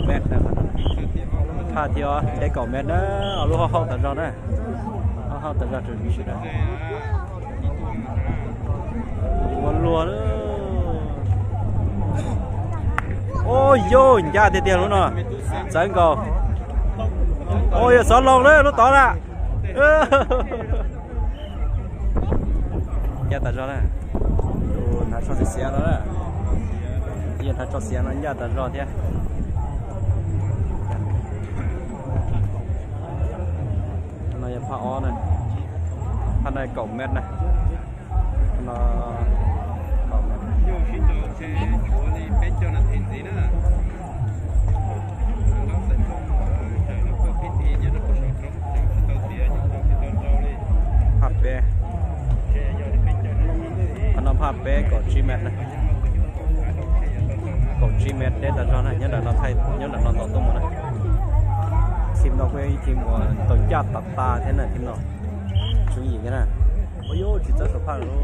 Met na, phaj thiab deb kaum met na, ob lub hauj hauj tas zog na, hauj hauj tas zog tsis tau. Ua luag. Ua yog ncaj tiag tiag lub no, txawv nkaus. Ua yog xov loos lawm lub tod na. Ncaj tas zog na. Tus hnav tsho xiav xiav no na, yog hnav tsho xiav no ncaj tas zog thiab. No yog phaj ob na, phaj no kaum met na. No kaum met. Phaj peb, no phaj peb kaum tsib met na. Kaum tsib met deb tas zog na, nyob ntawm no thaij, nyob ntawm no ntaus tuaj mus na. Thim no kuj yog ib thim uas tau ncaj tas tas thiab na, thim no. Tswv yim thiab na. Ua yog tsis txawb saum phaj lawm.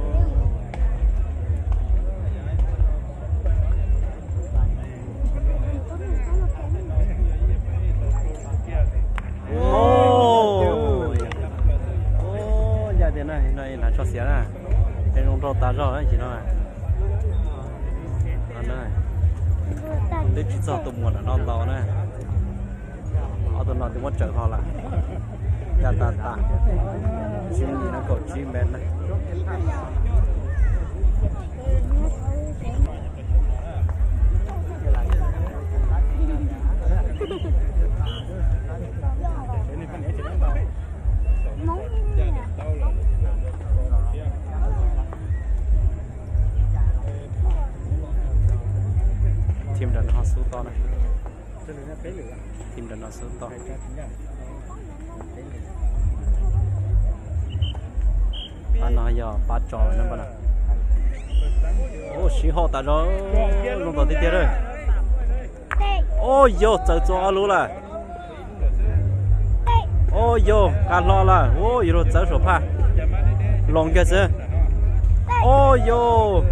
Ncaj tiag na, no hnav tsho xiav na, zoo nraug tas zog tam sim no. Twb tsis txog tus muam no ntau na. Ob tug no twb muab tsawv hlo lawm. Ncaj tas tas, tswv yim no kaum tsib met na. Thim nram no xub toj na. Thim nram no xub toj. Pab no yog pab tso na. Ua sib hauj tas zog, zoo nraug tiag tiag lawm. Ua yog txawv txua ob lub lawm. Ua yog nqa hlo lawm, ua yuav luag txawb saum phaj. Los kiag xwb. Ua yog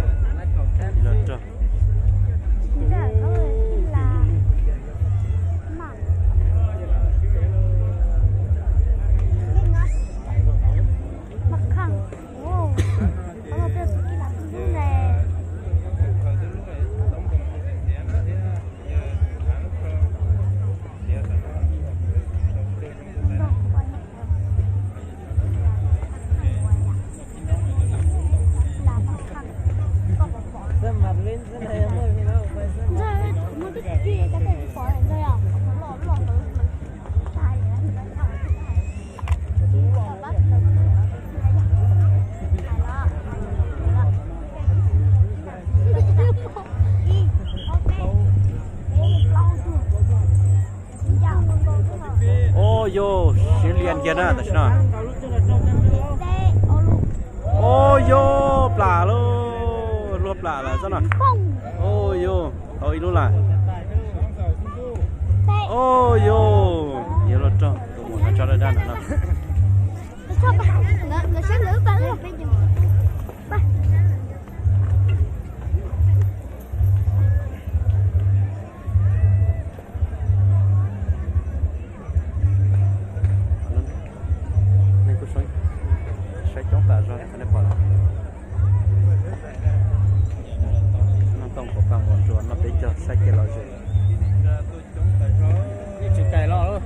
Ua yog siv lias kiag na tam sim no. Ua yog plam lauj, luag plam lawm xwb no. Ua yog tau ib lub lawm. Ua yog yuav luag raug tus muam no tso daj daj ntawm no. Neeg kuj saib coob tas zog li qhov nej pom no. Noj tooj quav paj npua ntsuag noj peb caug saib kev lom zem. Yeej tsis cais los.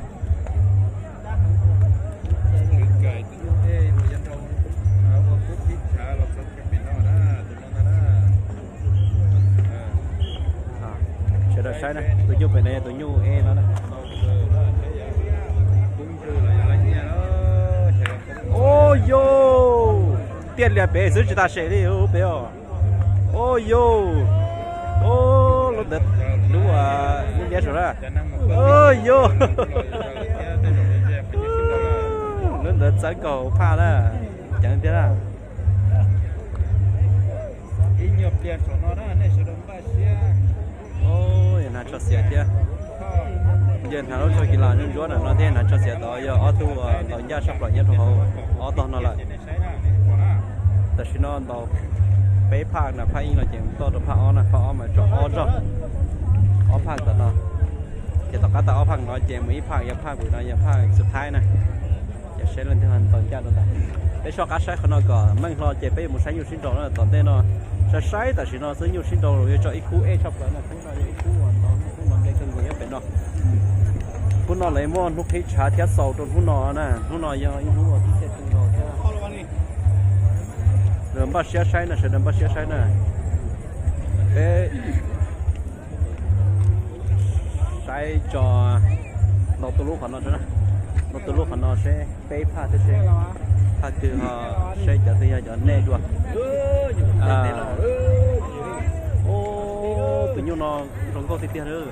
Sawv daws saib na, tus nyuj pem no yog tus nyuj ev no na. Ua yog tiaj lias pem xwb tsis tas sem li pem os. Ua yog, lub ntawd, lub, lub liab saum na. Ua yog, lub ntawd txawv nkaus phaj na, ceev thiab na. Yog hnav tsho xiav thiab. Yog hnav lub tsho kis las ntsuab ntsuab ntawm no thiab hnav tsho xiav tod yog ob tug ntaus ncaj sab plaws nyob rau hauv ob tog no lawm. Tam sim no ntaus peb phaj na, phaj ib no ces toj rau phaj ob na, phaj ob mas tso ob zog, ob phaj tom no. Ces tom qab tag ob phaj no ces mus ib phaj, yog phaj vwm no yog phaj xub thawj na. Ces saib leej twg ntaus ncaj rau ntawd. Peb soj qab saib qhov no kom meej hlo ces peb yuav mus saib nyuj sib nraus na. Tom ntej no saib saib tam sim no xwb, nyuj sib nraus yuav tso ib khub ej tshaj plaws na. Khub no yog ib khub uas ntau, khub no nqe kawg nkaus nyob pem no. Khub no lawv muaj hnub qhib tshav thiab xaus rau hnub no na. Hnub no yog ib hnub uas tib txhij kawg nkaus thiab. Npaj siab saib na, sawv daws npaj siab saib na. Peb saib tso, ntaus tuj lub qhov no, ntaus tuj lub qhov no seb peb phaj thiab seb phaj twg ho, seb cov twg yog cov nej dua. Tus nyuj no zoo nkauj tiag tiag lawm.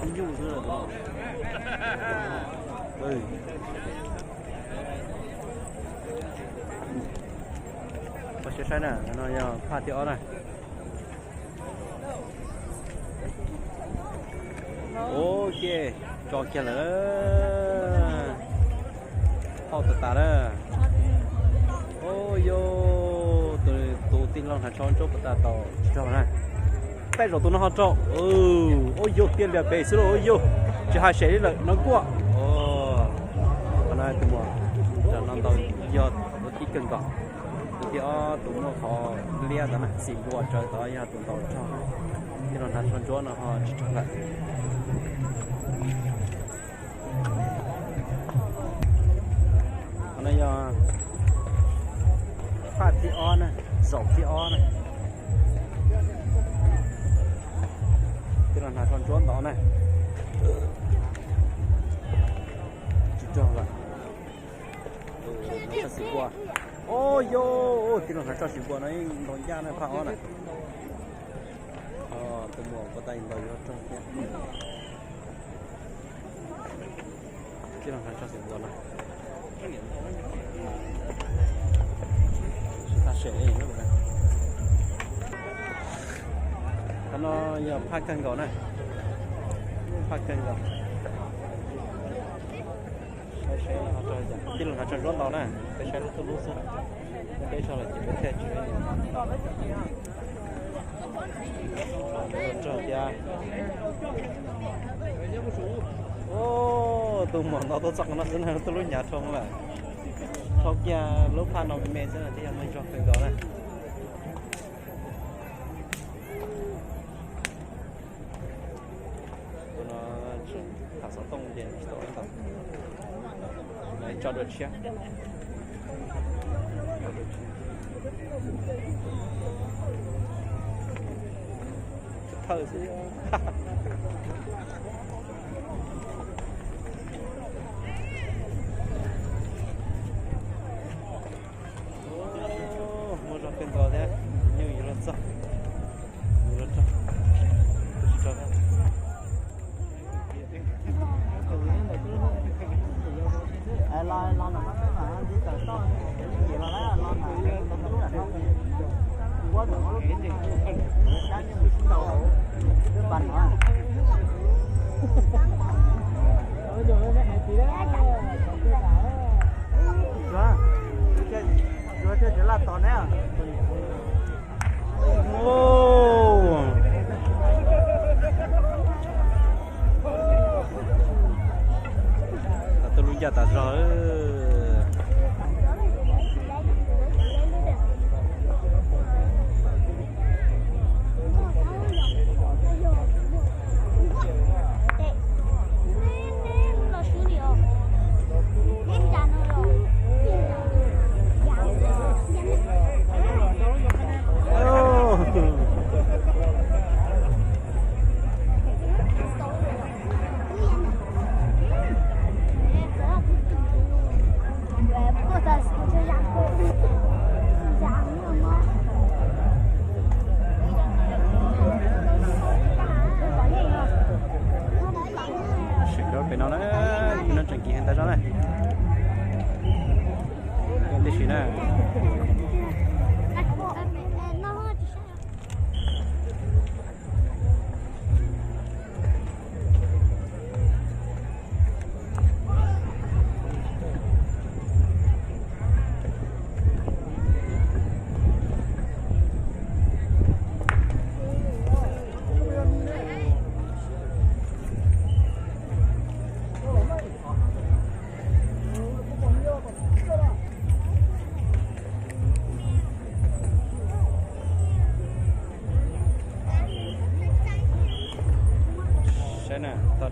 Ib nyuj xwb. Koj saib saib na, no yog phaj thib ob na. Ok, tso kiag lawm. Phauj tas tas na. Ua yog tus tij laug hnav tsho ntsuab puas tas tau tsis raug na. Tej zaum tus no ho raug. Ua yog tiag lias pem xwb lauj, ua yog tsis hais sem li lawm no kuaj. Qhov no tus muam tam no ntaus yog tus thib kawg nkaus. Tus thib ob tus muaj qhov liab ntawd na, xim npua tsawv tod yog tus ntaus raug. Tij laug hnav tsho ntsuab no ho tsis raug lawm. Qhov no yog phaj thib ob na, zaum thib ob na. Tij laug hnav tsho ntsuab ntaus na. Tsis raug lawm. Tus muam hnav tsho xim npua. Ua yog tij laug hnav tsho xim npua no yeej ntaus ncaj na, phaj ob na. Tus muam puas tas ntaus yuav raug thiab. Tij laug hnav tsho xim npua no. Qhov no yog phaj kawg nkaus na. Phaj kawg nkaus. Saib seb ho raug li cas. Tij laug hnav tsho ntsuab ntaus na, peb saib lub tuj lub xwb. Peb saib lawm ces peb thiaj tsis raug thiab. Tus muam ntaus tuaj txog qhov no xwb na, tuj lub nyav rho lawm. Rho kiag lub phaj no me me xwb na, thiaj yog meej zog kawg nkaus na. Tus no tham xov tooj ces tsis tau ib ntaus. Tso dua tshiab. Thawj xwb. Muaj zog kawg nkaus thiab, nyuj yuav luag txog, yuav luag txog, tsis tso thiab. Laj tos ne. Tus lub ncaj tas zog.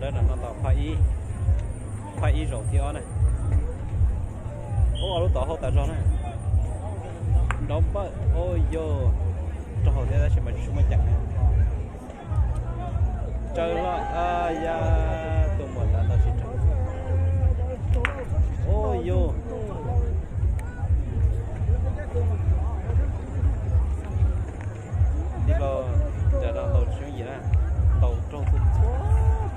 Dawb no tau phaj ib, phaj ib zaum thib ob na. Ub, ob lub tod hauj tas zog na. Nrov npawj, ub yog, rau hauv thiab tab sis mas tsis muaj ceem na. Tsaws los, ya, tus muam ntawd tau tsis raug. Ub yog. Tij laug nram no ntaus tsis yooj yim na, ntaus raug tus txhua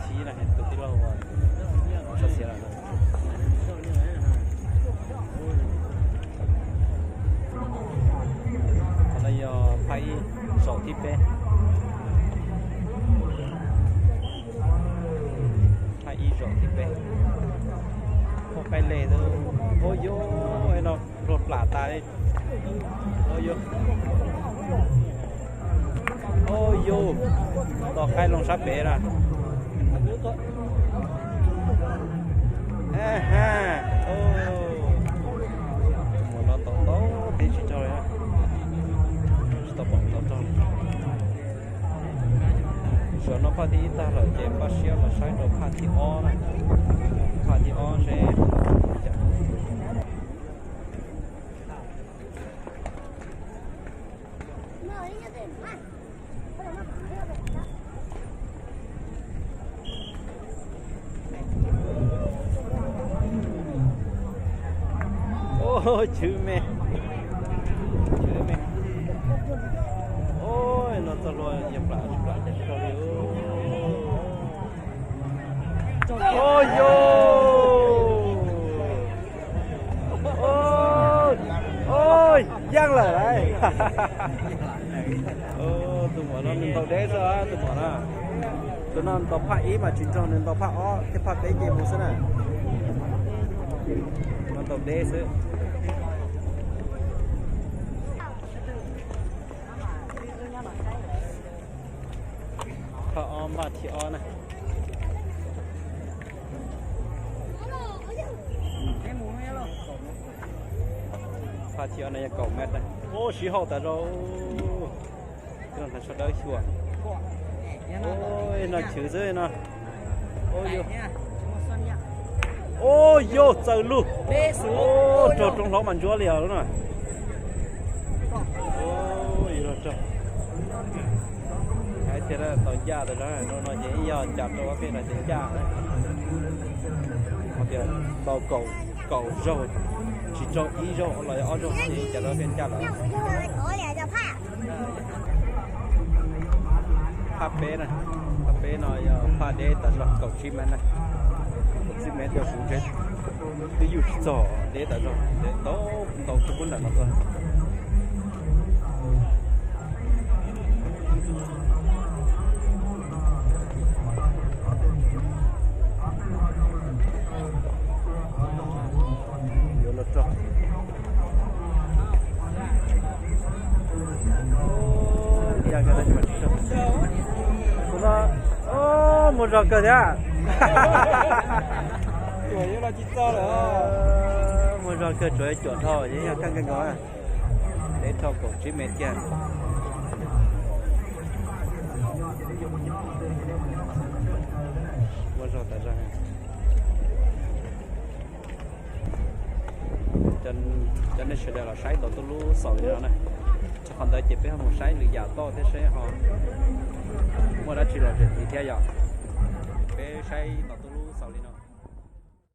thib na, tus tij laug uas tso xiav lawm na. Qhov no yog phaj ib zaum thib peb. Phaj ib zaum thib peb. Ua qaib le, ua yog no luag plam tas li. Ua yog, ua yog, tos qaib loo sab pem na. Ha, mus no tau ntau tib tsis raug li, tsis tau pom tau raug li. Zaum no phaj thib ib tag lawm ces npaj siab los saib rau phaj thib ob na. Phaj thib ob seb. Chwv me, chwv me. Ub, no txog luag yog plam tsis plam ces tsis raug li. Ub yog, ub, yaaj lawm lauj. Tus muam no nws ntaus deb xwb tus muam na. Tus no ntaus phaj ib mas tsis raug, nws ntaus phaj ob thiab phaj peb ces mus xwb na. No ntaus deb xwb. Phaj ob npaj thib ob na. Phaj thib ob no yog kaum mev na. Ub, siv hauj tas zog. Tij laug ntawd sawv dawb xyuas. Ub, no chwv xwb no. Ub yog, txaws lug. Ub, raug roob hlauv mas ntsuab li os lub no. Ub, yog raug. Hais tias tau ncaj tas zog, no ces ib yog cas rau peb no ces ncaj. Hais tias tau kaum zaug, tsis raug ib zaug los yog ob zaug ces cas rau peb ncaj lawm. Phaj peb na, phaj peb no yog phaj deb tas zog kaum tsib mev na. Kaum tsib mev rau kuv ntshe twb yug tsis txog, deb tas zog, deb ntau ntau tshaj qub nram no tuaj. Yuav los rau. Tus no, ub, muaj zog kawg thiab. Muaj zog kawg, tsuas cuam dhau, yog kawg nkaus. Deb dhau kaum tsib mev kiag. Muaj zog tas zog. Cov nej sawv daws los saib ntaus tuj lub xaus li no na. Rau qhov ntawd ces peb ho mus saib lwm yam toj thiab seb ho muaj dab tsi los zem ntxiv thiab yom. Peb saib ntaus tuj lub xaus li no.